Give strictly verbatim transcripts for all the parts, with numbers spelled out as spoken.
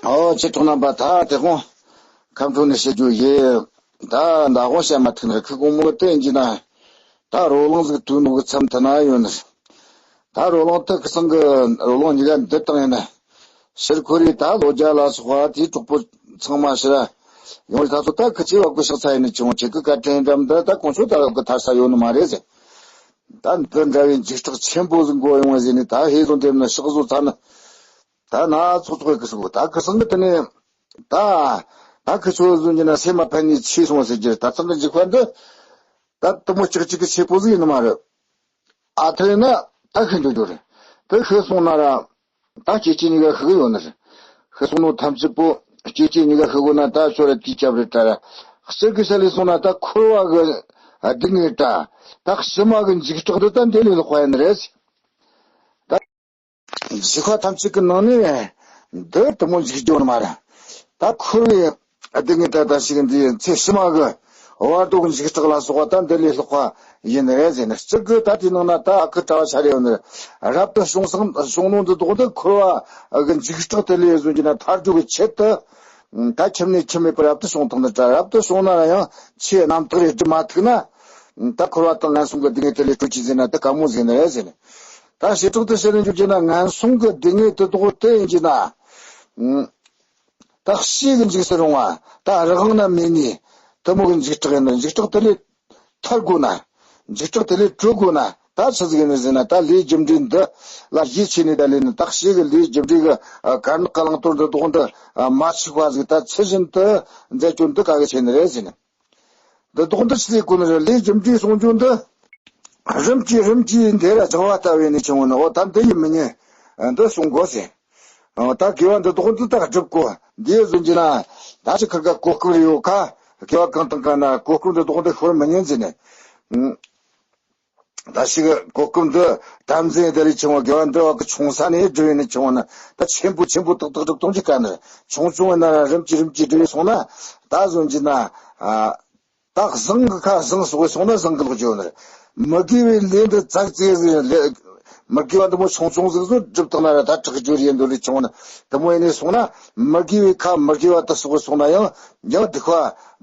ཨོ་ཆེ་གྲོགས་རྣམ་པ། ད་དེ་དགོང་ཁམས་ཕྲུག་ནས་བཤད་རྒྱུ་ཡིན། ད་མདང་དགོང་བཤད་མ་ཐུབ་ནི་རེད། ཁོ་དགོང་མོ་དེ་ཡིན་གྱི་ན། ད་རོ་ལངས་ཟིག་དུས་ནོ་གི་མཚམས་དེ་ན་ཡོད་ནི་རེད། ད་རོ་ལངས་དེ་ཁི་སང་གི་རོ་ལངས་གཉིས་ཀ་འདི་དང་ཡིན་ན། ཕྱིར་འཁོར་རེ་ད་ལོ་བརྒྱ་ལ་སོགས་པ་དེའི་གྲོགས་པོ་ཚང་མ་ཕྱིར་ཡོང་རེ། ད་ཚོ་ད་ཁི་ཆེ་བ་གི་ཕྱག་ཚ་ཡིན་ནི་ཆུང་ཆེ་གི་བཀའ་དྲིན་འདྲ་མི་འདྲ་ད་གོང་ཆོད་ད་གི་ཐར་ས་ཡོད་ནི་མ་རེད་ཟེར། ད་འདི་འདྲ་བའི་འཇིགས་སྐྲག་ཆེན་པོ་ཟིག་འགོ་ཡོང་བ་ཟེར་ནས། ད་ཧེ་བཟུང་དེ་ནི་ཕྱག་བཟོ་ཚ་ནི། ད་ན་ཚོགས་ཚོགས་གི་སུ་ད་ཁི་སང་གི་དེ་ནས་ད་ད་ཁི་ཆོ་བཟུང་གྱི་ན་སེམས་མ་ཕན་ནས་ཆེ་སོང་ཟེར་གྱི། ད་ཚང་གི་འཇིགས་པ་འདི་ད་དུ་མོ་ཅིག་ཅིག་གི་ཆེ་པོ་ཟིག་ཡིན་ནི་མ་རེད། ཨ་ཐུ་ན་ད་ཤི་འགྱོ་རྒྱུ་རེད། དེ་ཤི་སོང་ན་ར་ད་སྐྱེ་ཅི་གཉིས་ཀ་ཤི་གི་ཡོད་ནི་རེད། ཤི་སོང་ནོ་ཐམས་ཅད་པོ་སྐྱེ་ཅི་གཉིས་ཀ་ཤི་དགོས་ན་ད་ཆོ་ར་དེའི་སྐྱབས་རེ་ད་ར་སྤྱིར་གི་ཤ་ལས་སོང་ན་ད་འཁོར་བ་གི་སྡུག་བསྔལ་ད་ད་ཕྱི་མ་གི་འཇིགས་སྐྲག་འདི་ད་འདི་ལས་ལྷག་པ་ཡིན་ནི་རེད། ད་འཇིགས་པ་ཐམས་ཅད་ཀྱི་ནང་ནས་འདི་དུ་མོ་འཇིགས་རྒྱུ་ནི་མ་རེད། ད་འཁོར་བའི་སྡུག་བསྔལ་ད་ལྟ་ཞིག་འདི་ཚེ་ཕྱི་མ་གི་བར་དོ་གི་འཇིགས་སྐྲག་ལ་སོགས་པ་ད་འདི་ལས་ལྷག་པ་ཡིན་ནི་རེད་ཟེར་ནས། གཅིག་གི་ད་དེའི་ནང་ན་ད་ཨ་ཁུ་གྲྭ་བ་ཆ་རེ་ཡོད་ནི་རེད། རབ་ཏུ་བྱུང་སང་བྱུང་ནོ་འདི་དོག་འདི་འཁོར་བ་གི་འཇིགས་སྐྲག་དེ་ལས་བཟུང་གྱི་ན་ཐར་རྒྱུ་གི་ཆེད་དུ། ད་ཁྱིམ་ནས་ཁྱིམ་མེད་པར་རབ་ཏུ་བྱུང་ཐུབ་ནི་འདྲ། རབ་ཏུ་བྱུང་ན་ཡང་ཆེས་རྣམ་དག་རེ་སྒྲུབ་མ་ཐུབ་ན། ད་འཁོར་བ་དང་ངན་སོང་གི་སྡུག་བསྔལ་དེ་ལས་གྲོལ་གྱི་ཟེར་ན་དེ་དཀའ་མོ་ཟིག་ནི་རེད་ཟེར་ནས། ད་བྱེ་བྲག་ཏུ་བཤད་ན་འཇུག་རྒྱུ་ན་ངན་སོང་གི་སྡུག་བསྔལ་དེ་དོག་དེ་ཡིན་གྱི་ན། ད་ཕྱིའི་གི་འཇིགས་སུ་རུང་བ་ད་རང་དབང་ན་མེད་ནི་དུ་མོ་གི་འཇིགས་སྐྲག་ཡིན་ནོ། འཇིགས་སྐྲག་དེ་ལས་ཐར་དགོས་ན། འཇིགས་སྐྲག་དེ་ལས་གྲོལ་དགོས་ན་ད་ཆི་ཟིག་ཡིན་ནི་ཟེར་ན། ད་ལས་རྒྱུ་འབྲས་འདི་ལ་ཡིད་ཆེས་ནས་ད་ལས་ནི་ད་ཕྱིའི་གི་ལས་རྒྱུ་འབྲས་གི་དཀར་ནག་གི་བླང་དོར་འདི་དོག་འདི་མ་འཆུག་པ་ཟིག་ད་ཚུལ་བཞིན་དུ་མཛད་རྒྱུ་འདི་ག་གི་ཆེ་ནི་རེད་ཟེར་ནས། འདི་དོག་འདི་ཆི་ཟིག་གོ་ནི་རེད། ལས་རྒྱུ་འབྲས་གསུང་རྒྱུ་འདི་རིམ་གྱིས་རིམ་གྱིས་འདི་ར་སྦྱང་བ་ལྟ་བས་ནི་ཆུང་བ་ནི། འོ་ད་འདི་ཡིན་མི་ཉན། འདི་གསུང་དགོས་ཟེར། ཨ། ད་དགེ་བ་འདི་དོག་འདི་ད་སྒྲུབ་དགོས། འདི་བཟོ་གྱི་ན་ད་ཅི་ཁིར་ག་གོ་སྐབས་རེ་ཡོད་ཁ། དགེ་བ་གང་དང་གང་ན་གོ་སྐབས་འདི་དོག་འདི་ཤོར་མི་ཉན་ཟེར་ནས། ཨང་། ད་ཞིག་གོ་སྐབས་འདི་དམ་འཛིན་དེ་རིགས་ཆུང་བ་དགེ་བ་འདི་བ་གི་ཆུང་ས་ནས་སྒྲུབ་ཡིན་ནི་ཆུང་བ་ན་ད་ཆེན་པོ་ཆེན་པོ་ཏག་ཏག་སྒྲུབ་གཏོང་གི་དཀའ་ནི། ཆུང་ཆུང་བ་ན་ར་རིམ་གྱིས་རིམ་གྱིས་སྒྲུབ་ཡིན་སོང་ན་ད་བཟོ་གྱི་ན། ཨ། ད་བཟང་གི་ཁ་བཟང་སོགས་སོང་ན་བཟང་གི་ལོག་རྒྱུ་ནི་རེད། མི་དགེ་བའི་ལས་འདི་ཙག་ཙིག་ཟིག་ལས། མི་དགེ་བ་འདི་མོ་ཆུང་ཆུང་ཟིག་བཟོ་སྒྲུབ་བཏང་ན་ར་ད་དྲག་རྒྱུ་རེད་འདོད་ལས་ཆུང་ན། དེ་མོ་ཡིན་ནས་སོང་ན་མི་དགེ་བའི་ཁ་མི་དགེ་བ་དེ་སོགས་སོང་ན་ཡང་ཡང་སྡིག་པ་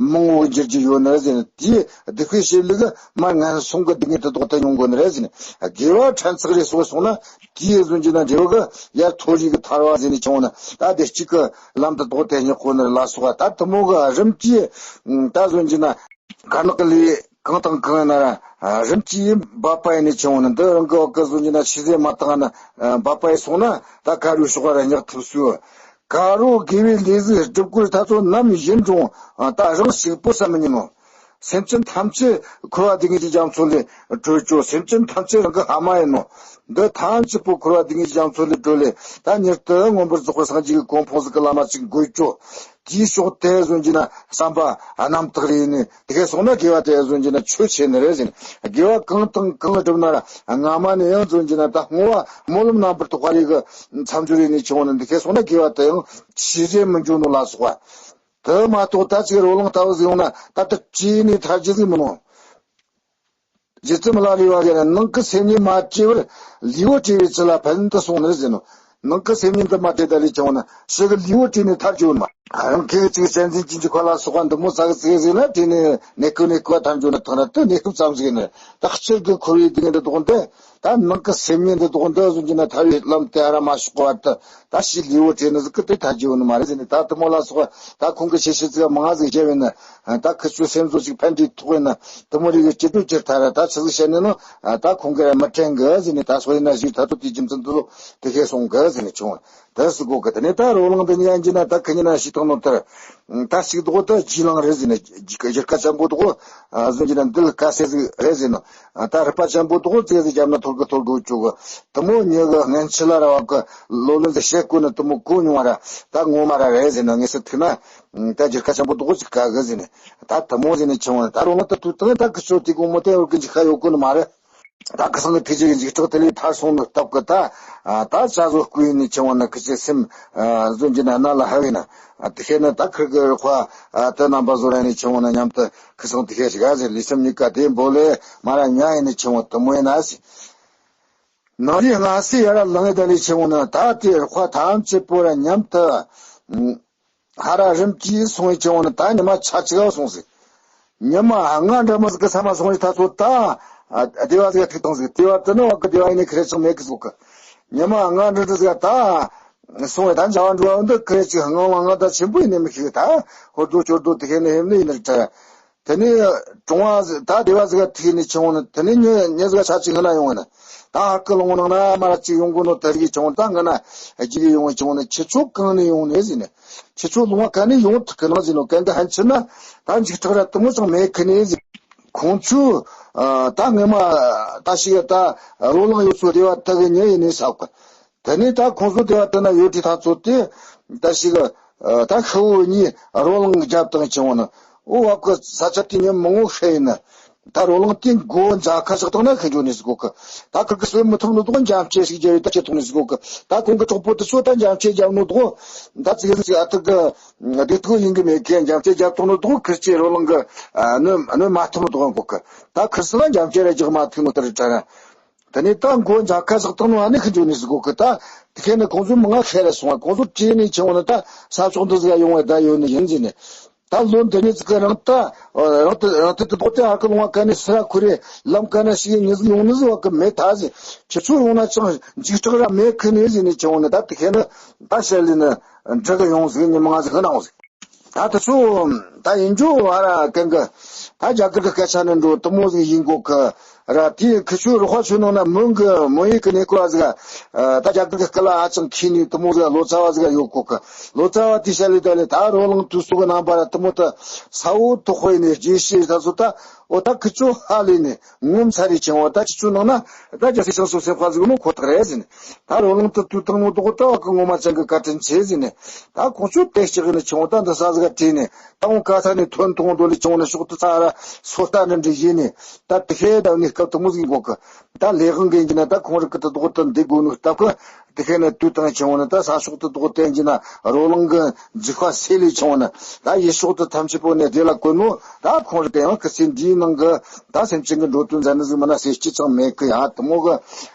མང་བོ་འགྱུར་རྒྱུ་ཡོད་ནི་རེད་ཟེར་ནས། དེའི་སྡིག་པའི་བྱེད་ལས་མར་ངན་སོང་གི་སྡུག་བསྔལ་དེ་དོག་ཏུ་མྱོང་དགོས་ནི་རེད་ཟེར་ནས། དགེ་བ་ཕྲན་ཚེགས་རེ་སོགས་སོང་ན། དེའི་བཟོ་གྱི་ན་འབྲས་བུ་གི་ཡར་མཐོ་རིས་ཀྱི་ཐར་བ་ཟེར་ནས་ཆུང་ན་ད་བདེ་སྐྱིད་ཀྱི་ལམ་དུ་དོག་ཏུ་སྙེག་གོ་ནི་ལ་སོགས་པ། ད་དེ་མོ་གི་རིམ་གྱིས་ད་བཟོ་གྱི་ན་དཀར་ནག་གི་ལས་གང་དང་གང་ཡིན་ན་ར་རིམ་གྱིས་འབབ་པ་ཡིན་ནས་ཆུང་ན། འདི་རང་གི་འོག་གི་བཟོ་གྱི་ན་ཆུད་ཟོས་མ་བཏང་ན་འབབ་པ་ཡིན་སོང་ན་ད་དཀར་རོའི་ཕྱོགས་ར་སྙེག་ཐུབ་སོང་། དཀར་རོ་དགེ་བའི་ལས་ཟིག་སྒྲུབ་དགོས་ད་ཚོ་ནམ་ཡིན་རུང་ད་རང་ཞིག་པོ་ས་མི་ཉན་ནོ། སེམས་ཅན་ཐམས་ཅད་འཁོར་བ་སྡུག་བསྔལ་གྱི་རྒྱ་མཚོ་ལས་སྒྲོལ་ཅོ། སེམས་ཅན་ཐམས་ཅད་རང་གི་ཕ་མ་ཡིན་ནོ། འདི་ཐམས་ཅད་པོ་འཁོར་བ་སྡུག་བསྔལ་གྱི་རྒྱ་མཚོ་ལས་སྒྲོལ་ལས་ད་མྱུར་དུ་མངོན་པར་རྫོགས་པའི་སངས་རྒྱས་ཀྱི་གོ་འཕང་ཟིག་གི་ལམ་ཅིག་འགོད་ཅོ། དེའི་ཕྱོགས་དེ་བཟོ་གྱི་ན་བསམ་པ་རྣམ་དག་རེ་ཡིན་ནས། དེ་གས་སོང་ན་དགེ་བ་དེ་བཟོ་གྱི་ན་ཆོས་ཆེ་ནི་རེད་ཟེར། དགེ་བ་གང་དང་གང་བསྒྲུབ་ན་ར་སྔ་མ་ནས་ཡང་བཟོ་གྱི་ན་ད་བསྔོ་བ་སྨོན་ལམ་རྣམ་པར་དག་པ་རེ་གི་མཚམས་སྦྱོར་ཡིན་ནས་ཆུང་ན། དེ་གས་སོང་ན་དགེ་བ་དེ་ཡང་ཆུད་ཟོས་མི་འགྱུར་ནོ་ལ་སོགས་པ། དེ་མ་གཏོགས་ད་ཅིག་རོ་ལངས་ལྟ་བུ་ཟིག་ཡོང་ན་ད་ལྟ་བྲིས་ནས་ཐར་རྒྱུ་ཟིག་མིན་ནོ། རྗེ་བཙུན་མི་ལ་རས་པ་གིས་ནི་ནང་གི་སེམས་ཉིད་མ་བྲིས་པར་ལུས་པོ་བྲིས་པའི་ཚུལ་ལ་ཕན་དུ་སོང་ནི་ཟེར་ནོ། ནང་གི་སེམས་ཉིད་འདི་མ་བྲིས་ད་ལས་ཀྱང་ན་ཕྱི་གི་ལུས་པོ་བྲིས་ནས་ཐར་རྒྱུ་མ། རང་གིས་ཅིག་གཅན་གཟན་གྱི་འཇིགས་པ་ལ་སོགས་པ་འདི་མོ་ཙག་ཙིག་ཟིག་ན་བྲིས་ནས་ནད་ཁུག་ནད་ཁུག་པ་ཐར་རྒྱུ་ནི་ཐང་ར་དེ་ནད་ཁུག་ཙམ་ཟིག་ནི། ད་ཕྱིར་གི་འཁོར་བའི་སྡུག་བསྔལ་འདི་དོག་འདི། ད་ནང་གི་སེམས་ཉིད་འདི་དོག་འདི་བཟུང་གྱི་ན་ཐར་བའི་ལམ་དེ་ཧ་ར་མ་ཤོག་པར་དུ་ད་ཕྱིའི་ལུས་པོ་བྲིས་ནི་ཟིག་གི་དེ་ཐར་རྒྱུ་ནི་མ་རེད་ཟེར་ནས། ད་དེ་མོ་ལ་སོགས་པ་ད་ཁོང་གི་ཤེས་བྱེད་ཚིག་མང་ཟིག་བཤད་བས་ན། ད་ཁི་ཆོའི་སེམས་གསོ་ཅིག་ཕན་འདྲིས་ཐོགས་བས་ན་དེ་མོ་རིགས་ཀྱི་སྐྱིད་སྡུག་ཅིག་ཐར་ར། ད་ཆི་ཟིག་བཤད་ནས་ནོ། ད་ཁོང་གི་མི་དྲན་གི་ཟེར་ནས། ད་སོ་ཡིན་ན་ཞིག་ད་ཚོ་དེའི་རྒྱུ་མཚན་དུ་དེ་ཁས་སོང་གི་ཟེར་ནས་བྱུང་བ། དེ་སུ་གོ་གི། དེ་ནས་ད་རོ་ལངས་འདི་ཉན་གྱི་ན་ད་ཁི་ཉིན་ན་ཤི་ཐང་ནོ་ཐར། ད་ཞིག་དོག་ད་རྗེས་ལང་རེད་ཟེར་ནས། རྒྱལ་ཁ་ཆེན་པོ་དོག་བཟུང་གྱི་ན་འདི་ལ་དཀའ་སེ་ཟིག་རེད་ཟེར་ནོ། ད་རི་པ་ཆེན་པོ་དོག་ཙེ་ཟིག་རྒྱབ་ན་ཐོར་གི་ཐོར་གི་བཅུག་གི། དེ་མོ་ཉི་གི་ངན་ཆི་ལ་ར་བ་གི་ལོ་ལོན་ཟིག་བཤད་དགོས་ནི་དེ་མོ་གོ་མྱོང་བ་ར་ད་ངོ་མ་ར་རེད་ཟེར་ནོ། ངས་སུ་ཐུག་ན་ད་རྒྱལ་ཁ་ཆེན་པོ་དོག་ཅིག་དཀའ་གི་ཟེར་ནས། ད་དེ་མོ་ཟེར་ནས་ཆུང་བ། ད་རོ་ལངས་ད་དུས་དང་ད་ཁི་ཆོ་དེ་གོང་མོ་དེ་བར་གི་འཇིགས་ཁ་ཡོད་གོ་ནི་མ་རེད། ད་ཁི་སང་གི་ཐུགས་རྗེ་གི་འཇིགས་སྐྲག་དེ་ལས་ཐར་སོང་ནི་སྟབས་ཀི། ད་ད་ཅ་བཟོ་སྐུ་ཡིན་ནི་ཆེ་བ་ན་ཁི་ཆེ་སེམས་བཟོ་གྱི་ན་ན་ལ་ཧ་བས་ན། དེ་ཤེས་ན་ད་ཁིར་གི་རོགས་པ་དེ་རྣམ་པ་བཟོ་ར་ནི་ཆེ་བ་ན་མཉམ་དུ་ཁི་སང་དེ་ཤེས་ཤིག་ཨ་ཟེར། ལུས་སེམས་གཉིས་ཀ་དེ་འབོ་ལེ་མ་ར་ཉ་ཡིན་ནི་ཆེ་བ་དེ་མོ་ཡིན་ན་ཟེར། ནང་རིག་སྔ་སེ་ཡ་ར་ལང་ཡི་ད་ལས་ཆེ་བ་ན་ད་དེ་རོགས་པ་ཐམས་ཅད་པོ་ར་མཉམ་དུ་ ཧ་ར་རིམ་གྱིས་སོང་བའི་ཆེན་མོ་ནི་ད་ཉི་མ་ཆ་གཅིག་ག་སོང་ཟིག་ཉི་མ་ལྔ་འདྲ་མོ་ཟིག་གི་ས་མ་སོང་བའི་ཐ་ཚོ་ད་ཨ་སྡེ་བ་ཟིག་ག་ཐུག་བཏང་ཟིག་སྡེ་བ་དེ་ནི་བ་གི་སྡེ་བ་ཡིན་ནི་ཁི་རེ་ཅང་མེད་གི་ཟིག་གི་ཉི་མ་ལྔ་འདྲ་འདྲ་ཟིག་ག་ད་སོང་བའི་ད་འཇའ་བ་འགྲོ་བ་འདི་ཁི་རེ་ཅིག་ངང་ལ་ང་ད་ཆེན་པོ་ཡིན་ནི་མི་ཤེས་གི་ད་ཧོར་རྡོ་ཅོར་རྡོ་དེ་ཁེ་ནི་ཧེམ་ནི་ཡིན་ནི་རེད་ད། དེ་ནས་གྲོང་བ་ཟིག་ད་སྡེ་བ་ཟིག་ག་ཐུག་ནས་ཆེན་མོ་ནི་དེ་ནས་ཉི་ཉི་ཟིག་ག་ཆ་གཅིག་སྔ་ན་ཡོང་བ་ནི། ད་ཧ་ཀི་ལུང་ནང་ན་མ་ར་གཅིག་ཡོང་གོ་ནོ་དེ་རིགས་ཆེན་མོ་ད་སྔ་ན་རྒྱུག་གི་ཡོང་བའི་ཆེན་མོ་ནི་ཁྱེད་ཚོ་གང་ནས་ཡོང་ནས་ཟེར་ནས། ཁྱེད་ཚོ་ལུང་བ་ག་ནས་ཡོང་ཐུབ་གི་ནང་ཟེར་ནོ་གན་གི་ཧན་ཆི་ན་ད་འཇིགས་སྐྲག་ར་དུ་མོ་ཅང་མེད་གི་ནས་ཟེར། ཁོང་ཚོས་ད་ངེད་མ་ད་ཞིག་ད་རོ་ལངས་ཡོད་ཚོ་སྡེ་བ་དེ་གི་ཉི་ཡིན་ནས་ས་གི་དེ་ནས་ད་ཁོང་ཚོ་སྡེ་བ་དེ་ན་ཡོད་དུས་ཐག་ཚོད་དེ་ད་ཞིག་ད་ཤི་བོ་གཉིས་རོ་ལངས་རྒྱབ་དང་ཆེན་བོ་ནི་འོ་བ་གི་ས་ཆ་དེ་ཉི་མི་ངོ་ཤེས་ཡིན་ནི་ད་རོ་ལངས་དེ་མགོ་འཇའ་ཁ་ཤག་དང་ན་ཤི་འགྱོ་ནི་ཟིག་གོ་གི་ད་ཁིར་གི་སོས་མི་ཐུབ་ནི་དོག་འཇམ་སྐྱེ་ཞིག་རྒྱབ་ཡོད་ད་ཁྱེད་ཐུག་ནི་ཟིག་གོ་གི་ད་ཁོང་གི་གྲོགས་པོ་དེ་ཚོ་ད་འཇམ་སྐྱེ་རྒྱབ་ནོ་དོག་ད་ཙིག་ཟིག་ཨ་ཐུར་གི་སྡིག་ཐུག་ཡིན་གི་མེད་གི་འཇམ་སྐྱེ་རྒྱབ་ཐུབ་ནོ་དོག་ཁིར་ཅི་རོ་ལངས་གི་གནོད་གནོད་མ་ཐུབ་ནོ་དོག་གོ་གི་ད་ཁིར་སི་ལ་འཇམ་སྐྱེ་ར་རྒྱག་མ་ཐུབ་ནོ་ད་རི་ཁྲ་ར། དེ་ནས་ད་མགོ་འཇའ་ཁ་ཟག་བཏང་ནོ་ཨ་ནི་ཁི་འཇོག་ནི་ཟིག་གོ་གི་ད། དེ་ཁེ་ནི་ཁོང་ཚོ་མི་ང་ཁེ་རེ་སོང་བ་ཁོང་ཚོ་བྲིས་ནས་ཆེ་བ་ནི་ད་ས་ཕྱོགས་འདི་ཟིག་ཡོང་བའི་ད་ཡོད་ནི་ཡིན་ཟིན་ནས། ད་ལོ་འདི་ནས་ཚིག་གི་རང་ད་རང་ད་རང་ད་དེ་དོག་དེ་ཧ་གི་ལུང་བ་ག་ནས་སི་ར་ཁུ་རེ་ལམ་ག་ན་ཞིག་ནི་ཟིག་ཡོང་ནི་ཟིག་བ་གི་མེད་ད་ཟིན། ཁྱེད་ཚོ་ཡོང་ན་ཅང་འཇིགས་སྐྲག་ར་མེད་ཁི་ནི་ཟིན་ནས་ཆེ་བ་ནི་ད་དེ་ཁེ་ནི་ད་བཤད་ལས་ནི་འགྲིག་གི་ཡོང་ཟིག་ཉི་མ་ང་ཟིག་ཧི་ནང་ཟིག་ད་དེ་ཚོ་ད་ཡིན་རྒྱུ་ཨ་ར་གན་གི་ད་རྒྱ་གར་གི་སྐད་ཆ་ནི་འགྲོ་དུ་མོ་ཟིག་ཡིན་གོ་གི་ར། དེ་ཁི་ཆོས་རོགས་པ་ཆོས་ནང་ན་མོན་གི་མོན་ཡིག་གི་གནས་སྐོར་བ་ཟིག་ད་རྒྱ་གར་གི་སྐད་ལ་ཧ་ཅང་མཁས་ནི་དུ་མོ་ཟིག་ལོ་ཙཱ་བ་ཟིག་ཡོད་གོ་གི་ལོ་ཙཱ་བ་དེ་བཤད་ལས་ད་ལས་ད་རོ་ལངས་དུས་སུ་གི་རྣམ་པ་ར་དུ་མོ་ད་ས་འོག་ཐོག་ཁོ་ཡིན་ནི་རྗེས་ཤེས་ད་ཚོ་ད་འོ་ད་ཁི་ཆོ་ཧ་ལས་ནི་ངོ་མཚར་རེ་ཆེན་བོ་ད་ཁི་ཆོ་ནང་ན་ད་རྒྱ་སེ་ཤང་སོ་སེ་ཕ་ཟིག་ནོ་ཁོ་ཐག་རེད་ཟིན། ད་རོ་ལངས་དུ་དུས་དང་ནོ་དོག་ད་བ་གི་ངོ་མ་ཅན་གི་བཀའ་དྲིན་ཆེ་ཟིན་ནས། ད་ཁོང་ཚོས་དེ་ལྕགས་ནས་ཆུང་ད་འདི་ས་ཟིག་བྲིས་ནས་ད་ཁོང་ག་ས་ནས་ཐོན་ཐོང་འགྲོ་ལས་ཆུང་ནས་ཕྱོགས་དུ་ཚ་ར་སོ་ལྟ་ནི་འདྲི་ཡིན་ནས། ད་དེ་ཤེས་ད་ནི་སྐབས་དུ་མོ་ཟིག་གོ་གི་ད་ལས་དབང་གི་ཡིན་ན་ད་ཁོང་རིགས་ཀྱི་དུ་དོག་ཏུ་འདི་དགོས་ནོ་སྟབས་ཀྱི་དེ་ཤེས་ནས་དུས་དང་ཆུང་ནས་ད་ས་ཕྱོགས་དུ་དོག་བསྟན་གྱི་ན་རོ་ལངས་གི་འཇིགས་པ་སེལ་ལས་ཆུང་ནས་ད་ཡུལ་ཕྱོགས་དུ་ཐམས་ཅད་པོ་ནས་བདེ་ལ་བཀོད་ནོ། ད་ཁོང་རིགས་ཀྱི་ཡང་སྐུ་ཚེ་འདིའི་ནང་གི་ད་སེམས་ཅན་གྱི་འགྲོ་དོན་མཛད་ནི་ཟིག་མིན་ན་ཟེར་སྐྱིད་ཅང་མེད་གི་ཡ་དུ་མོ་གི་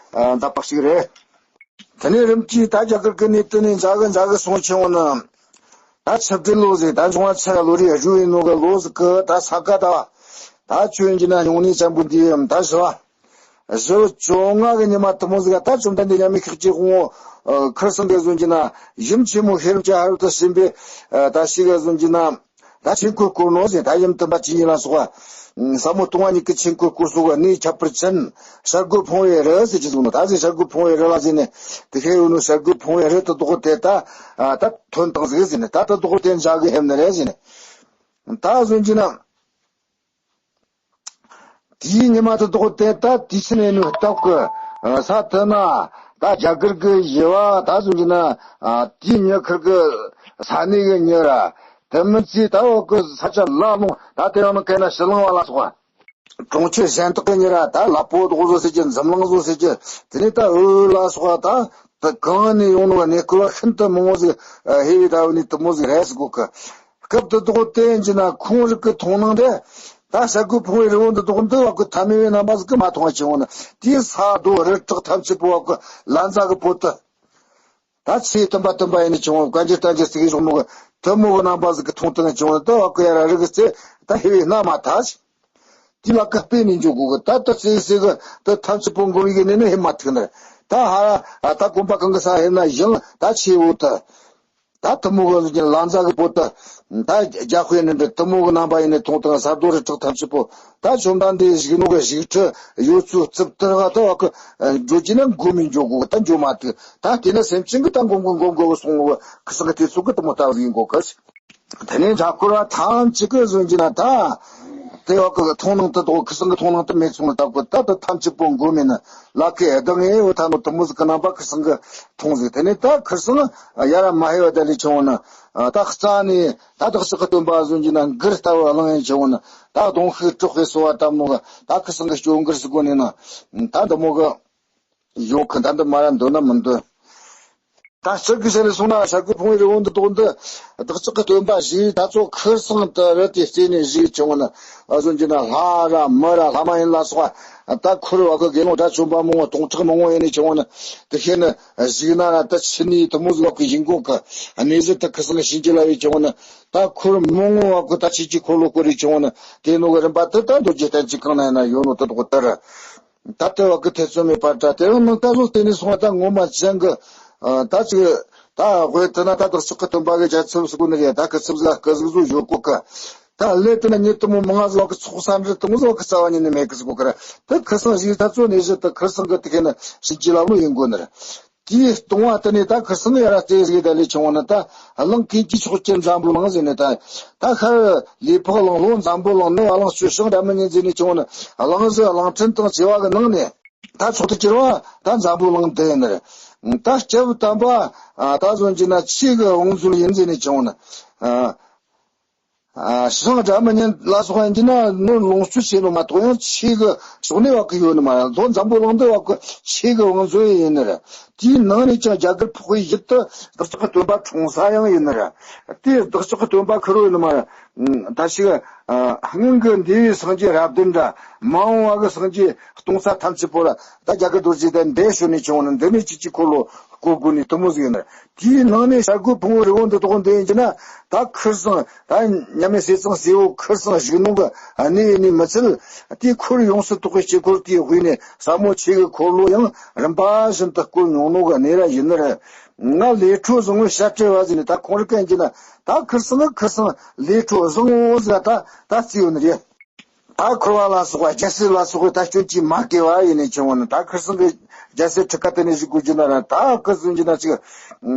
ད་པག་ཞིག་རེད། དེ་ནས་རིམ་གྱིས་ད་རྒྱ་གར་གྱི་གནས་དོན་ནས་མཛའ་གི་མཛའ་གི་སོང་ཆེ་བ་ན། ད་ཆབ་སྦྲེལ་ལོ་ཟིག་ད་འབྱུང་བ་ཚེ་ར་ལོ་རེ་བཞུགས་ཡིན་ནོ་གི་ལོ་ཟིག་གི་ད་ས་ག་ད། ད་ཆོས་ཡིན་གྱི་ན་ཉུང་ནས་ཙམ་པོ་འདི་ཡིན་ད་བཞི་བ། བཞི་བཅོ་ལྔ་གི་ཉི་མ་དུ་མོ་ཟིག་ག་ད་བཅོམ་ལྡན་འདས་མཉམ་མེད་ཤཱཀྱའི་དབང་པོ་ཁིར་སང་གི་བཟུང་གྱི་ན་ཡུམ་ཆེན་མོ་ཤེས་རབ་ཀྱི་ཧ་རུ་དུ་ཕྱིན་པའི་ད་ཞིག་གི་བཟུང་གྱི་ན། ད་ཆོས་འཁོར་བསྐོར་ནོ་ཟེར་ད་ཡུམ་དུ་མ་ཅི་ཉིད་ལ་སོགས་པ། ཟབ་མོ་སྟོང་པ་ཉིད་ཀྱི་ཆོས་འཁོར་བསྐོར་སོགས་པ་གནས་ཁྱབ་པར་ཕྱིན། བྱ་རྒོད་ཕུང་བོའི་རི་ཟེར་གྱི་འདུག་ནོ་ད་ཟེར་བྱ་རྒོད་ཕུང་བོའི་རི་ལ་ཟེར་ནས་དེ་ཤེས་ཡོད་ནོ་བྱ་རྒོད་ཕུང་བོའི་རི་དུ་དོག་དེ་ད་ད་ཐོན་དང་ཟིག་ཟེར་ནས་ད་དུ་དོག་དེ་འཇའ་གི་ཧེམ་ནི་རེད་ཟེར་ནས་ད་གཟོན་གྱི་ན། དེའི་ཉི་མ་དུ་དོག་དེ་ད་དུས་ཆེན་ཡིན་ནོ་སྟབས་ཀྱི་ས་དེ་ན་ད་རྒྱ་གར་གི་ཡེ་བ་ད་གཟོན་གྱི་ན་དེའི་ཉི་ཁར་གི་ས་གནས་གི་ཉི་ར། དེ་མིན་ཚེ་ད་འོག་གི་ས་ཆ་ལ་ལུང་ད་དེ་རང་ནི་གན་ན་ཕྱི་གླིང་བ་ལ་སོགས་པ། གྲོང་ཁྱེར་གཞན་དག་གི་ཉི་ར་ད་ལ་པོ་དོག་བཟོ་ཟེར་གྱི་འཛམ་གླིང་བཟོ་ཟེར་གྱི་དེ་ནས་ད་འོད་ལ་སོགས་པ་ད་ད་གང་ནས་ཡོང་ནོ་གནས་སྐོར་བ་ཤིན་ཏུ་མང་བོ་ཟིག་ཧེ་བའི་ད་འོད་ནས་དུ་མོ་ཟིག་རེད་ཟེར་གོ་གི་སྐབས་དུ་དོག་དེ་ཡིན་གྱི་ན་ཁོང་རིགས་ཀྱི་མཐོང་སྣང་དེ་ད་བྱ་རྒོད་ཕུང་བོའི་རི་བོ་འདི་དོག་འདི་བ་གི་ཐ་མལ་པའི་རྣམ་པ་ཟིག་གི་མ་མཐོང་བ་ཆེ་བོ་ནི་དེའི་ས་རྡོ་རི་བྲག་ཐམས་ཅད་པོ་བ་གི་ལ་མཛའ་གི་པོ་ཏི། ད་ཚེ་བརྟན་པ་བརྟན་པ་ཡིན་ནི་ཆུང་བ་བཀའ་འགྱུར་བསྟན་འགྱུར་ཟེར་གི་བཞག་ནོ་གི་དུ་མོ་གི་རྣམ་པ་ཟིག་གི་མཐོང་སྟངས་ཆུང་བ་ད་བ་གི་ཡ་ར་རི་གི་ཚེ་ད་ཧེ་བའི་སྣ་མ་ཐལ་ཞིག་དེ་ལ་ཀ་སྤེལ་ནས་འཇོག་དགོས་གི་ད་ད་ཚེ་ཟེར་གི་ད་ཐམས་ཅད་པོ་འགོམ་ཡི་གི་ནི་ནི་ཧེ་མ་ཐུག་ནི་ད་ཧ་ར་ད་གོམ་པ་གང་གི་ས་ཧེ་ན་ཡང་ད་ཆེ་བོ་ད། ད་དུ་མོ་གི་ལ་མཛའ་གི་པོ་ད་ད་རྒྱ་དཔེ་ནི་འདི་དུ་མོ་གི་རྣམ་པ་ཡིན་ནི་མཐོང་སྟངས་ས་རྡོ་རི་བྲག་ཐམས་ཅད་པོ་ད་བཅོམ་ལྡན་འདས་བཞུགས་ནོ་གི་བཞུགས་ཁྲི་ཡོད་ཚུལ་རྩིབ་ཏིར་བ་ད་བ་གི་འགྲོ་རྒྱུ་ན་འགོམ་མི་འཇོག་གོ་ད་འཇོག་མ་ཐུབ་ད་དེ་ནི་སེམས་ཅན་གི་ད་འགོམ་གི་འགོམ་གི་སོང་ངོ་ཁི་སང་གི་དུས་ཚོད་གི་དུ་མོ་ལྟ་བུ་ཡིན་གོ་གི་དེ་ནས་འཇའ་འཁོར་བ་ཐམས་ཅད་ཀྱི་བཟོ་རྒྱུ་ན་ད། དེ་བ་གི་མཐོང་སྣང་དུ་དོག་ཁི་སང་གི་མཐོང་སྣང་དུ་མེད་སོང་ལ་ད་གོ་ད་ད་ཐམས་ཅད་པོ་འགོམ་མེད་ན་ལ་ཀའི་ཨེ་ད་ངའི་འོ་ད་ནོ་དུ་མོ་ཟིག་གི་རྣམ་པ་ཁི་སང་གི་མཐོང་ཟིག་དེ་ནས་ད་ཁི་སང་ཡ་ར་མ་ཧེ་བ་ད་ལས་ཆུང་བ་ན་ད་རྩ་ནས་ད་དག་ཅག་གི་སྟོན་པ་བཟོ་རྒྱུ་ན་མགུར་ལྟ་བུ་གླེང་ཡིན་ཆུང་བ་ན་ད་གདོང་ཤུགས་དྲག་པའི་སོ་བ་བཏབ་ནོ་གི་ད་ཁི་སང་གི་སྐྱོ་མགུར་ཟིག་གོ་ནས་ན་ད་འདི་མོ་གི་ཡོད་གི་ད་འདི་མ་ར་འདོད་ན་མི་འདོད། ད་སྤྱིར་གི་ཆ་ནས་སོང་ན་བྱ་རྒོད་ཕུང་པོའི་རི་བོ་འདི་དག་འདི་བདག་ཅག་གི་སྟོན་པ་ཞིག་ད་ཚོ་ཁུར་སང་དུ་རི་དེ་རྩེ་ནས་བཞུགས་བྱུང་ནི། ཨ་ཟོན་གྱི་ན་ལྷ་ར་མི་ར་ལྷ་མ་ཡིན་ལ་སོགས་པ་ད་ཁུར་བ་གི་དགེ་སློང་དགྲ་བཅོམ་པ་མང་བོ་སྟོང་ཕྲག་མང་བོ་ཡིན་ནི་བྱུང་ནི། དེ་ཤེས་ནི་བཞུགས་ན་ར་ད་ཕྱི་ནས་དུ་མོ་ཟིག་བ་གི་ཡིན་གོ་གི་གནས་གཞི་དུ་ཁུར་སང་ཞིང་གྱི་ལ་བའི་བྱུང་ནི། ད་ཁུར་མང་བོ་བ་གི་ད་ཆོས་ཀྱི་འཁོར་ལོ་བསྐོར་རེ་བྱུང་ནི། དེ་ནོ་གི་རིམ་པ་དེ་ད་མདོ་རྒྱུད་བསྟན་བཅོས་གང་ན་ཡིན་ན་ཡོད་ནོ་དེ་དག་དེ་ར། ད་ལྟ་བ་གི་ཐེ་ཚོམ་མེད་པར་འདྲ། དེ་རིང་ནང་ད་གཟོད་དེ་ནས་སོང་བ་ད་ངོ་མ་ཅན་གི། ཨ་ད་ཅིག་ད་དབུས་དེ་ན་ད་བདག་ཅག་གི་སྟོན་པ་གི་རྒྱལ་ཚབ་ཟེར་གོ་ནི་རེད། ད་སྐུ་ཚབ་ཟིག་སྐུ་གཟུགས་བཟོ་ཡོད་གོ་གི། ད་ལས་དེ་ན་ཉིད་དུ་མོ་མང་ང་ཟིག་གི་ཚོགས་ས་འདྲ་དུ་མོ་ཟིག་གི་རྩ་བ་ཉིད་ནས་མེད་གི་ཟེར་གོ་གི་ར། ད་ཁུར་སང་ཞིག་ད་གཙོ་གནས་གཞི་ད་ཁུར་སང་གི་དེ་ག་ནི་ཞིག་གི་ལམ་ལུགས་ཡིན་དགོས་ནི་རེད། དེའི་ལྟུང་བ་དེ་ནས་ད་ཁུར་སང་ཡར་རྩེ་ཟིག་ད་ལས་བྱུང་བ་ན་ད་གླིང་དཀོན་གྱི་ཕྱོགས་ཀྱི་འཛམ་བུ་གླིང་ཟེར་ནས་ད་ད་ཤར་ལུས་འཕགས་གླིང་ལྷོ་འཛམ་བུ་གླིང་ནུབ་གླིང་ཆུ་བྱང་སྒྲ་མི་སྙན་ཟེར་ནས་བྱུང་བ་ན་གླིང་བཞི་གླིང་ཕྲན་དང་བཅས་པ་གི་ནང་ནས་ད་མཆོག་ཏུ་གྱུར་པ་ད་འཛམ་བུ་གླིང་འདི་ཡིན་ནི་རེད། ད་སྐྱེས་བུ་དམ་པ་ད་གཟོད་ཀྱི་ན་ཆོས་ཀྱི་བང་མཛོད་ཡིན་ཟེར་ནས་བྱུང་བ་ན། ཨ་ཞང་སྒྲ་མི་སྙན་ལ་སོགས་པ་ཡིན་གྱི་ན་ནི་ལོངས་སྤྱོད་བྱེད་ནོ་མ་གཏོགས་ཡང་ཆོས་ཀྱི་ཕྱོགས་ནས་བ་གི་ཡོད་ནི་མ་རེད། མདོ་འཛམ་བུ་གླིང་འདི་བ་གི་ཆོས་ཀྱི་བང་མཛོད་ཡིན་ནི་རེད། དེའི་ནང་ནས་ཀྱང་རྒྱ་གར་འཕགས་པའི་ཡུལ་དུ་བདག་ཅག་གི་སྟོན་པ་འཁྲུངས་ས་ཡང་ཡིན་ནི་རེད། དེ་བདག་ཅག་གི་སྟོན་པ་ཁུར་བོ་ཡིན་ནི་མ་རེད། ད་ཞིག་སྔོན་གྱི་འདས་པའི་སངས་རྒྱས་རབས་བདུན་འདྲ་མ་འོངས་པ་གི་སངས་རྒྱས་སྟོང་ས་ཐམས་ཅད་པོ་ལ་ད་རྒྱ་གར་རྡོ་རྗེ་གདན་འདི་བྱོན་ནས་བྱུང་ནི་འདི་ནས་ཅིག་ཅིག་འཁོར་ལོ་བསྐོར་དགོས་ནི་དུ་མོ་ཟིག་ཡིན་ནི་རེད། དེའི་ནང་ནས་བྱ་རྒོད་ཕུང་པོའི་རི་བོ་འདི་དག་འདི་ཡིན་གྱི་ན་ད་ཁུར་སང་ད་མཉམ་མེད་ཟས་གཙང་སྲས་པོ་ཁུར་སང་བཞུགས་གནང་གི་གནས་ཡིན་ནི་མི་ཚད། དེའི་ཁུར་ཡོངས་སུ་དག་པའི་དཀྱིལ་འཁོར་དེའི་དབུས་ནས་ཟབ་མོ་ཆོས་ཀྱི་འཁོར་ལོ་ཡང་རིམ་པ་བཞིན་དུ་བསྐོར་མྱོང་ནོ་གི་གནས་ར་ཡིན་ནི་རེད། ང་ལས་འཕྲོ་བཟང་བོའི་བཤད་སྤྲེལ་བ་ཟེར་ནས་ད་ཁོང་རི་ཀ་ཡིན་གྱི་ན་ད་ཁུར་སང་ཁུར་སང་ལས་འཕྲོ་བཟང་བོ་ཟེར་ད་ད་རྩིས་ཡོད་ནི་རེད། ད་འཁོར་བ་ལ་སོགས་པ་རྒྱལ་སྲིད་ལ་སོགས་པའི་ད་སྐྱོན་གྱིས་མ་གོས་པ་ཡིན་ནས་བྱུང་བ་ནི་ད་ཁུར་སང་གི་རྒྱལ་སྲིད་ཁྲི་ཀ་དེ་ནས་བཞུགས་དགོས་རྒྱུ་ན་ར་ད་ཁུར་སང་གྱི་ན་ཅིག་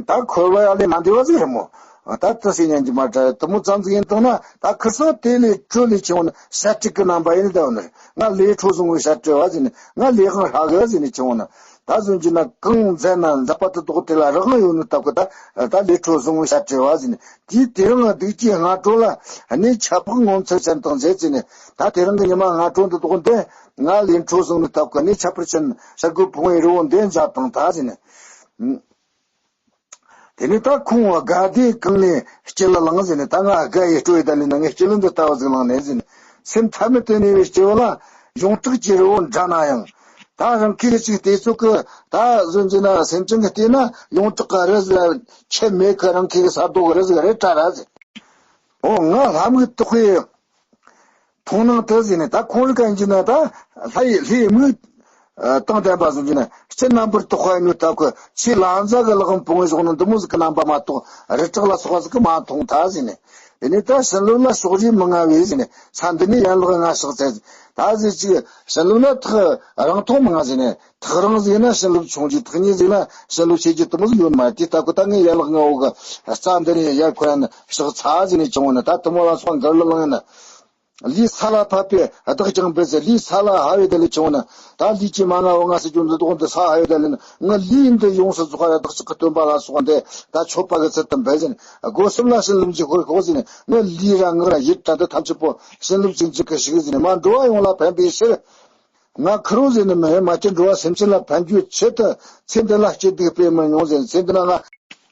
ད་འཁོར་བ་ཡ་ལས་མ་འདས་པ་ཟིག་རེད་མོ། ད་ད་སེ་ཉན་གྱི་མ་དྲ་དུ་མོ་ཙམ་ཟིག་ཡིན་བཏང་ན་ད་ཁུར་སང་དེ་ལས་གྲོལ་ལས་བྱུང་བ་ནི་བཤད་སྤྲེལ་གི་རྣམ་པ་ཡིན་ནི་ད་བ་ནི་ང་ལས་འཕྲོ་བཟང་བོའི་བཤད་སྤྲེལ་བ་ཟེར་ནི་ང་ལས་དབང་ཧྲ་གི་ཟེར་ནི་བྱུང་བ་ནི་ད་གཟོད་ཀྱི་ན་གང་མཛད་ན་མཛད་པ་དུ་དོག་དེ་ལ་རག་དབང་ཡོད་ནི་ལྟ་བུ་ད་ད་ལས་འཕྲོ་བཟང་བོའི་བཤད་སྤྲེལ་བ་ཟེར་ནི། དེའི་དེ་རིང་སྡིག་ཅན་སྔ་དྲོ་ལ་གནས་ཁྱད་འཕགས་ངོ་མཚར་ཅན་དང་མཛད་ཟེར་ནས་ད་དེ་རིང་གི་ཉི་མ་སྔ་དྲོ་འདི་དག་འདི་ང་ལས་འཕྲོ་བཟང་ནི་སྟབས་ཀྱིས་གནས་ཁྱད་པར་ཅན་བྱ་རྒོད་ཕུང་པོའི་རི་བོ་འདི་མཛད་དང་ད་ཟེར་ནས། དེ་ནས་ད་ཁོང་དགའ་བདེ་གང་ནས་སྐྱིད་ལ་ལངས་ཟེར་ནས་ད་ང་དགའ་ཡི་སྤྲོ་ཡི་ད་ལས་ན་ངས་སྐྱིད་ལ་འདི་ལྟ་བུ་ཟིག་ལངས་ནས་ཟེར་ནས་སེམས་ཐ་མལ་དུ་གནས་པའི་སྐྱེ་བོ་ལ་ཡོངས་གྲགས་ཀྱི་རི་བོ་འདྲ་ན་ཡང་། ད་རང་ཁྱེད་ཅིག་བལྟས་ཚོད་ཀྱི་ད་གཟོད་ཀྱི་ན་སེམས་ཅན་གྱི་བལྟས་ན་ཡོངས་གྲགས་ཀྱི་རི་ཟིག་ཁྱད་མེད་ཀྱི་རང་ཁྱེད་ཀྱི་ས་རྡོ་གི་རི་ཟིག་རེད་དྲ་ར་ཟིག་ཨོ་ང་ལྷ་མིག་དོག་པའི་མཐོང་སྣང་དུ་ཟིན་ནས་ད་ཁོང་རི་ཀ་ཡིན་གྱི་ན་ད་ལྷ་ཡི་ལྷའི་མིག་དང་ལྡན་པ་གཟོད་ཀྱི་ན་སྤྱི་རྣམ་པར་དོག་པ་ཡིན་ནོ་ད་ཁོ་ཆེས་ལ་མཛའ་གི་ལག་གམ་བུང་བའི་གཞོགས་ནི་འདི་མོ་ཟིག་གི་རྣམ་པ་མ་གཏོགས་རི་བྲག་ལ་སོགས་པ་ཟིག་གི་མ་མཐོང་ད་ཟིན་ནས། དེ་ནས་ད་བྱིན་རླབས་ལ་ཕྱོགས་རིས་མི་མངའ་བས་ཟེར་ནས་ས་འདི་ནས་ཡན་ལག་ལྔ་གཤེགས་ཚེ། ད་ཟེར་ཅིག་བྱིན་རླབས་ལ་ཐག་རིང་ཐུང་མི་མངའ་ཟེར་ནས་ཐག་རིང་ཟིག་ན་བྱིན་རླབས་ཆུང་རྒྱུ་ཐག་ཉེ་ཟིག་ན་བྱིན་རླབས་ཆེ་རྒྱུ་དུ་མོ་ཟིག་ཡོད་མ་རེད། དེ་ལྟ་ཁོ་ད་ངས་ཡན་ལག་ལྔ་བོ་གི་རྩ་འདི་ནས་ཡར་ཁོ་ཡན་གཤེགས་ཚ་ཟེར་ནས་བྱུང་བ་ནི་ད་དུ་མོ་ལ་སོགས་མགུར་ལ་ལངས་ན། ལུས་ས་ལ་ཕབ་པས་བདག་ཀྱང་འབུལ་ཟེར། ལུས་ས་ལ་ཕབ་པའི་ད་ལས་བྱུང་བ་ནི་ད་ལུས་ཀྱི་མ་ང་བ་ང་ཟེར་རྒྱུ་འདི་དག་འདི་ས་ཕབ་པའི་ད་ལས་ནི་ངའི་ལུས་འདི་ཡོངས་སུ་རྫོགས་པ་ར་བདག་ཅག་གི་སྟོན་པ་ལ་སོགས་འདི་ད་མཆོད་པ་གི་ཚུལ་དུ་འབུལ་ཟེར་ནས་སྒོ་གསུམ་ལ་བྱིན་རླབས་ཀྱི་ཤོག་ཤོག་ཟེར་ནས་ངའི་ལུས་ར་ངག་ར་ཡིད་ར་འདི་ཐམས་ཅད་པོ་བྱིན་རླབས་ཅན་གྱི་གི་ཞིག་ཟེར་ནས་མ་འགྲོ་བ་ཡོངས་ལ་ཕན་པའི་ཕྱིར། ང་ཁུར་བོ་ཟེར་ནི་མིན། མ་གྱུར་འགྲོ་བ་སེམས་ཅན་ལ་ཕན་རྒྱུའི་ཆེད་དུ་ཚེ་འདི་ལ་སྐྱིད་སྡུག་སྤེལ་མི་མྱོང་ཟེར། ཚེ་འདི་ན་ང་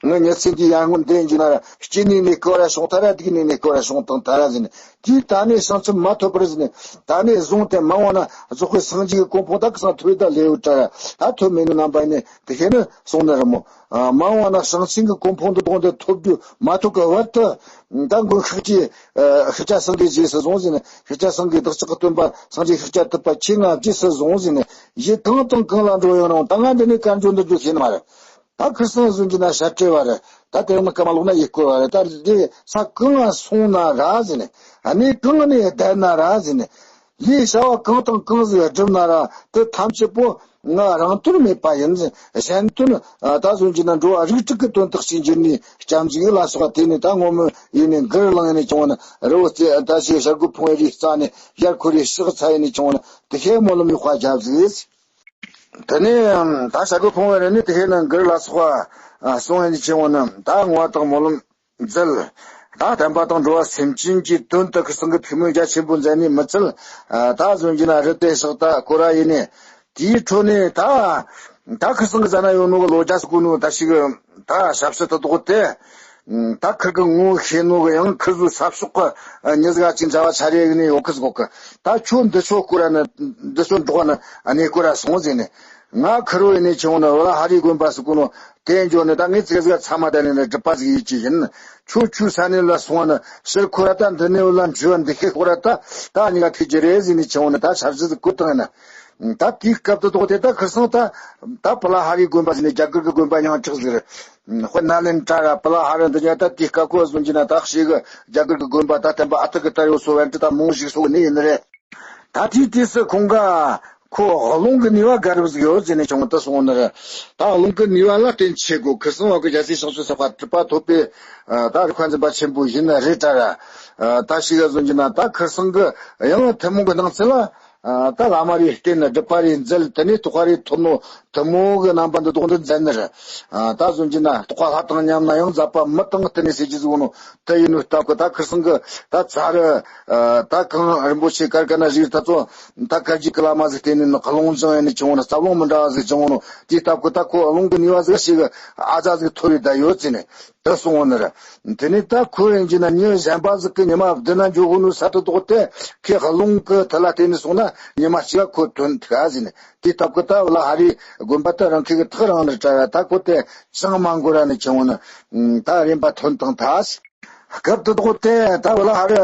ངའི་ཉིན་མཚན་གྱི་ཡར་ངོ་འདི་ཡིན་གྱི་ན་ར་སྐྱིད་ནས་ནས་སྐོར་ར་བྱུང་ཐ་ར། སྡུག་ནས་ནས་སྐོར་ར་བྱུང་དང་ཐ་ར་ཟེར་ནས། དེའི་ད་ནས་བྱང་ཆུབ་མ་ཐོབ་པར་ཟེར་ནས་ད་ནས་བཟུང་སྟེ་མ་འོངས་ན་རྫོགས་པའི་སངས་རྒྱས་ཀྱི་གོ་འཕང་ད་གི་སང་ཐོབ་ད་ལེའུ་དྲ་ར་ད་ཐོབ་མེད་ནི་རྣམ་པ་ཡིན་ནས་དེ་ཤེས་ནི་གསུངས་ནི་ར་མོ། མ་འོངས་ན་བྱང་ཆུབ་ཀྱི་གོ་འཕང་དུ་དགོངས་ཏེ་ཐོབ་རྒྱུ་མ་ཐོབ་ཀྱི་བར་དུ་ད་མགོན་ཤཱཀྱའི་ཤཱཀྱ་སེང་གེ་རྗེས་སུ་བཟུང་ཟེར་ནས། ཤཱཀྱ་སེང་གེ་བདག་ཅག་གི་སྟོན་པ་སངས་རྒྱས་ཤཱཀྱ་ཐུབ་པ་ཁྱེད་ང་རྗེས་སུ་བཟུང་ཟེར་ནས། ཡུལ་གང་དང་གང་ལ་འགྲོ་ཡོང་རུང་ད་ང་འདི་ནས་བཀའ་འགྱུར་འདི་འགྱུར་ཤེས་ནི་མ་རེད། ད་ཁུར་སང་ཟུང་གྱི་ན་ཞབས་བྲལ་བ་རེད། ད་དེ་རིང་ནི་སྐར་མ་ལོག་ན་ཡུལ་སྐོར་བ་རེད། ད་འདི་ས་གང་ང་སོང་ན་ར་ཟེར་ནས། གནས་གང་ནས་བསྡད་ན་ར་ཟེར་ནས། ལས་བྱ་བ་གང་དང་གང་ཟིག་བསྒྲུབ་ན་ར་དེ་ཐམས་ཅད་པོ་ང་རང་དོན་མེད་པ་ཡིན། གཞན་དོན་ད་གཟོད་ཀྱི་ན་འགྲོ་བ་རིགས་དྲུག་གི་དོན་དག་ཅིག་འགྱུར་ནས་སྐྱབས་འཇུག་ལ་སོགས་པ་དེ་ནས་ད་ངོ་མ་ཡིན་ནས་མགུར་ལངས་ནས་བྱུང་བ་ན་རི་བོ་རྩེ་ད་ཞེས་བྱ་རྒོད་ཕུང་པོའི་རིའི་རྩ་ནས་ཡར་འཁོར་རེ་གཤེགས་ཚ་ཡིན་ནས་བྱུང་བ་ན་དེ་ཤེས་སྨོན་ལམ་ཡོད་པ་རྒྱབ་ཟིག་དེ་ནས་ད་བྱ་རྒོད་ཕུང་པོའི་རི་ནས་དེ་ཤེས་ན་མགུར་ལ་སོགས་པ་གསུང་ཡིན་ནས་བྱུང་བ་ན་ད་ངོ་བ་དང་སྨོན་ལམ། མཛད། ད་བསྟན་པ་དང་འགྲོ་བ་སེམས་ཅན་གྱི་དོན་དུ་ཁུར་སང་གི་ཐུགས་སྨོན་རྒྱ་ཆེན་པོ་མཛད་ནས་མི་ཚད། ད་གཟོད་ཀྱི་ན་རི་དེ་ཕྱག་ད་སྐོར་ར་ཡིན་ནས། དེའི་འཕྲོ་ནས་ད་ ད་ཁིར་སང་གི་ཟ་ན་ཡོད་ནོ་གི་ལོ་རྒྱ་སུ་གོ་ནོ་ད་ཞིག་ད་ཞབས་ཕྱི་ད་དོག་དེ། ད་ཁིར་གི་ངོ་ཤེས་ནོ་གི་ཡང་ཁིར་ཟོ་ས་ཕྱོགས་གི་མྱི་ཟིག་ཅིག་འདྲ་བ་ཆ་རེ་གི་ནས་ཡོད་གི་ཟིག་གོ་གི། ད་ཁྱོད་འདི་ཚོ་སྐོར་ནི་འདི་ཚོ་འགྲོགས་ནི་གནས་སྐོར་སོང་ཟིག་ནས། ང་ཁིར་རོ་ཡིན་ནས་ཆེ་བོ་ནི་བོ་ལ་ཧ་རི་དགོན་པ་སུ་གོ་ནོ་དེ་འཇོག་ནས། ད་ངས་ཙི་གེ་ཟིག་ཚ་མ་ད་ནས་ནི་སྒྲུབ་པ་ཟིག་ཡིད་ཀྱི་ཡིན། ཁྱོད་ཁྱོད་ས་ནས་ལ་སོང་བ་ནི་ཕྱིར་འཁོར་ར་ད་འདི་ནས་བོ་ལ་འཇུ་བ་འདི་ཁེ་ཁོ་ར་ད་ད་གཉིས་ཀ་ཐུག་རྒྱུ་རེད་ཟིག་ནས་ཆེ་བོ་ནི་ད་ཆ་རྒྱུ་ཟིག་བཀོད་བཏང་ཡིན་ན། ད་དེའི་སྐབས་དུ་དོག་དེ་ད་ཁིར་སང་ད་ད་པི་ལ་ཧ་རི་དགོན་པ་ཟིན་ནས་རྒྱ་གར་གི་དགོན་པ་ཡང་ཆགས་ཟིག་རེད། དཔེར་ན་ལན་གྲ་ར་པི་ལ་ཧ་རི་འདི་ཉ་ད་དེའི་སྐབས་ཁོ་བཟོ་གྱི་ན་ད་ཞིག་གི་རྒྱ་གར་གི་དགོན་པ་ད་བསྟན་པ་ཨ་ཐུར་གི་ད་ཡོད་སོ་བན་ཏི་ད་མོ་ཞིག་སོ་གི་ནི་ཡིན་ནི་རེད། ད་དེའི་དུས་སུ་ཁོང་ག་ཁོ་རླུང་གི་ནུས་པ་ག་རབ་ཟིག་ཡོད་ཟེར་ནས་བྱུང་ད་སོང་ནི་རེད། ད་རླུང་གི་ནུས་པ་ལ་བརྟེན་ཆེ་དགོས་ཁིར་སང་བ་གི་རྒྱལ་སྲས་ཞིང་ཆུ་ས་པ་གྲུབ་པ་ཐོབ་པའི་ད་རི་ཁ་འཛིན་པ་ཆེན་པོ་ཡིན་ནི་རེད་ད་ར། ད་ཞིག་ག་བཟོ་གྱི་ན་ད་ཁིར་སང་གི་ཡང་ཐུན་མོང་གི་སྣང་ཚུལ་ལ། ད་བླ་མ་རེ་བསྟེན་ནས་སྒྲུབ་པ་རེ་མཛད། དེ་ནས་རྟོགས་པ་རེ་ཐོབ་ནོ་དེ་མོ་གི་རྣམ་པ་འདི་དོག་འདི་མཛད་ནི་རེད། ད་གཟོད་ཀྱི་ན་རྟོགས་པ་ལྷ་དང་མཉམ་ན་ཡང་མཛད་པ་མི་དང་བསྟུན་ནས་ཟེར་གྱི་ཟིག་ནོ་དེ་ཡིན་ནོ་སྟབས་ཀྱི་ད་ཁིར་སང་གི་ད་ཚ་རུ་ད་གངས་རིན་པོ་ཆེ་དཀར་དཀར་ན་བཞུགས་ད་ཚོ་ད་དཀར་རྒྱུད་ཀྱི་བླ་མ་ཟིག་བསྟེན་ནས་ནི་རླུང་སྦྱང་ཡིན་ནི་བྱུང་ནོ་རྩ་རླུང་མི་འདྲ་བ་ཟིག་བྱུང་ནོ་དེའི་སྟབས་ཀྱི་ད་ཁོ་རླུང་གི་ནུས་པ་ཟིག་ཞིག་ཨ་ཙ་ཟིག་ཐོབ་ཡོད་ད་ཡོད་ཟེར་ནས། དེ་སོང་བ་ནི་རེད། དེ་ནས་ད་ཁོ་ཡིན་གྱི་ན་མྱི་གཞན་པ་ཟིག་གི་ཉི་མ་བདུན་ན་འཇོག་གོ་ནོ་ས་དུ་དོག་དེ་ཁོས་རླུང་གི་དེ་ལ་བརྟེན་ནས་སོང་ན་ཉི་མ་གཅིག་ཁོ་ཐོན་ཐུབ་ཨ་ཟིན་ནས། དེའི་སྟབས་ཀྱི་ད་བོ་ལ་ཧ་རི་དགོན་པ་དེ་རང་ཁོས་གི་ཐག་རང་ལ་བྲལ་བ་ད་ཁོ་དེ་ཅང་མ་འགོར་ར་ནས་བྱུང་བ་ནི་ད་རིམ་པ་ཐོན་དང་ད། སྐབས་དུ་དོག་དེ་ད་བོ་ལ་ཧ་རི་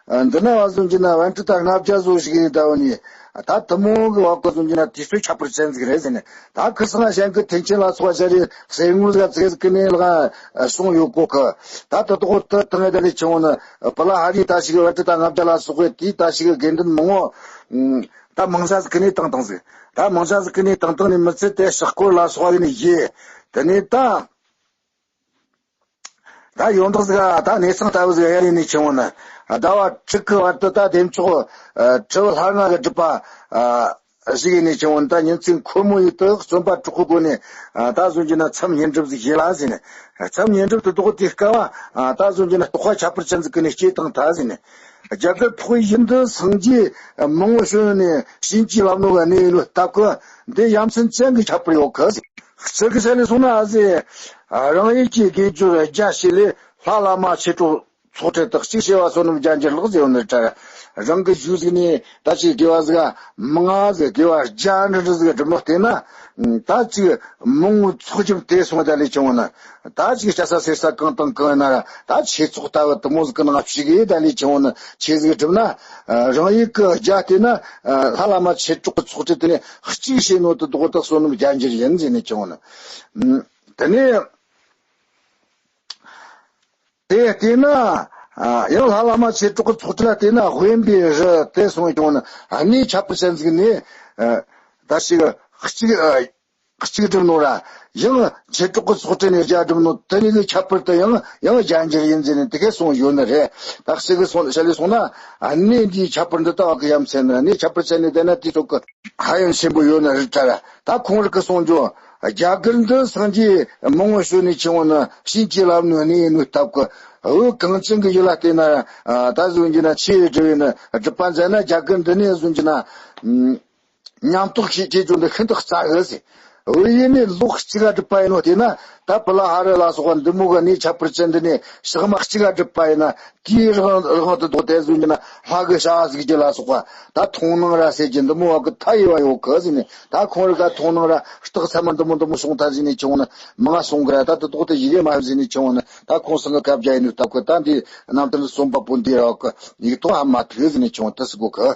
འདི་ན་བ་བཟུང་གྱི་ན་བན་ཁྲི་ད་ལྔ་བརྒྱ་བཟོ་ཞིག་ཡིན་ད་བོ་ནི། ད་དེ་མོ་གི་བ་གི་བཟུང་གྱི་ན་དུས་ཚོད་ཁྱད་པར་ཅན་ཟིག་རེད་ཟེར་ནས། ད་ཁིར་སང་གཞན་གི་མཐུན་རྐྱེན་ལ་སོགས་པ་ཞལ་རས་གསེར་དངུལ་ཟིག་ཙིག་ཟིག་གི་ནས་ལ་སོང་ཡོད་གོ་གི། ད་དེ་དོག་དེ་དང་ངེད་ད་ལས་ཆུང་ནི་པི་ལ་ཧ་རི་ད་ཞིག་བ་དེ་ད་ལྔ་བརྒྱ་ལ་སོགས་པའི་དེའི་ད་ཞིག་དགེ་འདུན་མང་བོ་ད་མང་ས་ཟིག་གི་ནས་བཏང་བཏང་ཟིག་ད་མང་ས་ཟིག་གི་ནས་བཏང་བཏང་ནས་མི་ཚེ་དེ་ཕྱག་སྐོར་ལ་སོགས་པ་ཡིན་ནི་ཡེ། དེ་ནས་ད། ད་ཡོན་བདག་ཟིག་ད་གནས་ཚང་ལྟ་བུ་ཟིག་ཡར་ཡིན་ནས་ཆུང་ནི། ཟླ་བ་དྲུག་གི་བར་དུ་ད་བདེ་མཆོག་ཁྲི་བོ་ལྷ་ལྔ་གི་སྒྲུབ་པ་ཞིག་ཡིན་ནས་ཆུང་ནི། ད་ཉིན་མཚན་ཁོ་མོ་ཡིད་དུ་བརྩོན་པ་དྲག་པོའི་སྒོ་ནས་ད་གཟོད་ཀྱི་ན་མཚམས་བསྙེན་སྒྲུབ་ཟིག་བྱེད་ལ་ཟེར་ནས། མཚམས་བསྙེན་སྒྲུབ་དུ་དོག་དེ་སྐབས་ད་གཟོད་ཀྱི་ན་རྟོགས་པ་ཁྱད་པར་ཅན་ཟིག་གི་ནས་སྐྱེས་དང་ད་ཟེར་ནས། རྒྱ་གར་འཕགས་པའི་ཡུལ་འདི་སངས་རྒྱས་མང་བོ་བྱོན་ནས་བྱིན་གྱིས་བརླབས་ནོ་ག་གནས་ཡིན་ནོ་སྟབས་ཀྱི་འདི་ཡ་མཚན་ཅན་གྱི་ཁྱད་པར་ཡོད་གི། སྤྱིར་གི་ཆ་ནས་སོང་ན་ཨ་ཟེ། རང་ཡུལ་གྱི་དགེ་སྦྱོར་རྒྱ་ཆེ་ལས་ལྷ་བླ་མ་མཆེད་གྲོགས་ཚོགས་གྲལ་དག་གཅིག་བྱེ་བ་བསོད་ནམས་རྒྱ་འགྱུར་ལགས་ཟེར་བ་ནི་ལྟར། རང་གི་ཞུ་ཟིག་ནས་ད་ཅིག་དགེ་བ་ཟིག་མང་ང་ཟིག་དགེ་བ་རྒྱ་འདྲ་འདྲ་ཟིག་སྒྲུབ་ནོ་བལྟས་ན། ད་ཅིག་མང་བོ་ཚོགས་རྒྱུ་དེ་སོང་ད་ལས་བྱུང་བ་ན། ད་ཅིག་སྐྱ་ས་སེར་ས་གང་དང་གང་ཡིན་ན་ར་ད་ཆོས་ཚོགས་ལྟ་བུ་དུ་མོ་ཟིག་གི་ནང་ཞུགས་གི་ད་ལས་བྱུང་བ་ན་ཆོས་ཟིག་སྒྲུབ་ན། རང་ཡུལ་གི་རྒྱ་བལྟས་ན་ལྷ་བླ་མ་མཆེད་གྲོགས་གི་ཚོགས་གྲལ་དེ་ནས་གཅིག་བྱེད་ནོ་དུ་ལྡོག་དག་བསོད་ནམས་རྒྱ་འགྱུར་ཡིན་ཟེར་ནས་བྱུང་ནི། དེ་ནས་དེ་བལྟས་ན་ཡང་ལྷ་བླ་མ་མཆེད་གྲོགས་ཀྱི་ཚོགས་གྲལ་ལ་བལྟས་ན་དབེན་པའི་རི་དེ་སོང་བྱུང་ནི་གནས་ཁྱད་པར་ཅན་ཟིག་ནས་ད་ཞིག་གཅིག་གཅིག་སྒྲུབ་ནོ་ར། ཡང་མཆེད་གྲོགས་ཀྱི་ཚོགས་གྲལ་ནས་རྒྱ་སྒྲུབ་ནོ་དེ་གཉིས་ཀྱི་ཁྱད་པར་དུ་ཡང་ཡང་རྒྱ་འགྱུར་ཡིན་ཟེར་ནས་དེ་གས་གསུངས་ཡོད་ནི་རེད། ད་གཅིག་གི་སོང་བཤད་ལས་སོང་ན་གནས་འདིའི་ཁྱད་པར་འདི་ལྟ་བ་གི་ཡ་མཚན་ནི་གནས་ཁྱད་པར་ཅན་ནི་དེ་ན་དེའི་ཐོག་གི་ཧ་ཡང་ཆེན་པོ་ཡོད་ནི་རེད་ད་ར། ད་ཁོང་རིགས་ཀྱི་གསུང་རྒྱུ། རྒྱ་གར་འདི་སངས་རྒྱས་མང་བོ་བྱོན་ནས་ཕྱིན་པ་ནི་བྱིན་གྱིས་བརླབས་ནོ་གནས་ཡིན་ནོ་སྟབས་ཀྱི། འོ་གངས་ཅན་གྱི་ཡུལ་ལ་བལྟས་ན་ད་གཟོད་ཀྱི་ན་ཆོས་སྒྲུབ་ཡིན་ན་སྒྲུབ་པ་མཛད་ན་རྒྱ་གར་འདི་ནས་གཟོད་ཀྱི་ན། ཉམས་རྟོགས་ཤིག་བྱེད་རྒྱུ་འདི་ཤིན་ཏུ་སྩ་གི་ཟེར། འོ་ཡིན་ནི་ལོག་གཅིག་ག་སྒྲུབ་པ་ཡིན་ནོ་དེ་ན་ད་པི་ལ་ཧ་རི་ལ་སོགས་པ་འདི་མོ་གི་གནས་ཁྱད་པར་ཅན་འདི་ནས་ཞག་མ་གཅིག་ག་སྒྲུབ་པ་ཡིན་ན་དེའི་རང་རང་དུ་ལྡོག་དེ་བཟུང་གྱི་ན་ལྷ་གི་བྱ་བ་གཟིགས་རྒྱུ་ལ་སོགས་པ་ད་མཐོང་སྣང་ར་ཟེར་རྒྱུ་འདི་མོ་བ་གི་མཐའ་ཡས་པ་ཡོད་གི་ཟེར་ནས། ད་ཁོང་རི་ག་མཐོང་སྣང་ར་རྟགས་ཚད་མ་འདི་མོ་འདི་མོ་སོང་ཐལ་ཟེར་ནས་ཆུང་ནི་མང་སོང་གི་ར། ད་དུ་ལྡོག་དེ་ཡི་གེ་མ་ཡོད་ཟེར་ནས་ཆུང་ནི་ད་ཁོང་སང་གི་སྐབས་རྒྱ་ཡིན་ནི་སྟབས་གི་ད་འདི་རྣམ་ཐར་གསུམ་པ་པོ་འདི་ར་གི་ཡིག་ཐོག་ཧ་མ་ཐུག་ཟེར་ནས་ཆུང་དུ་སི་གོ་གི།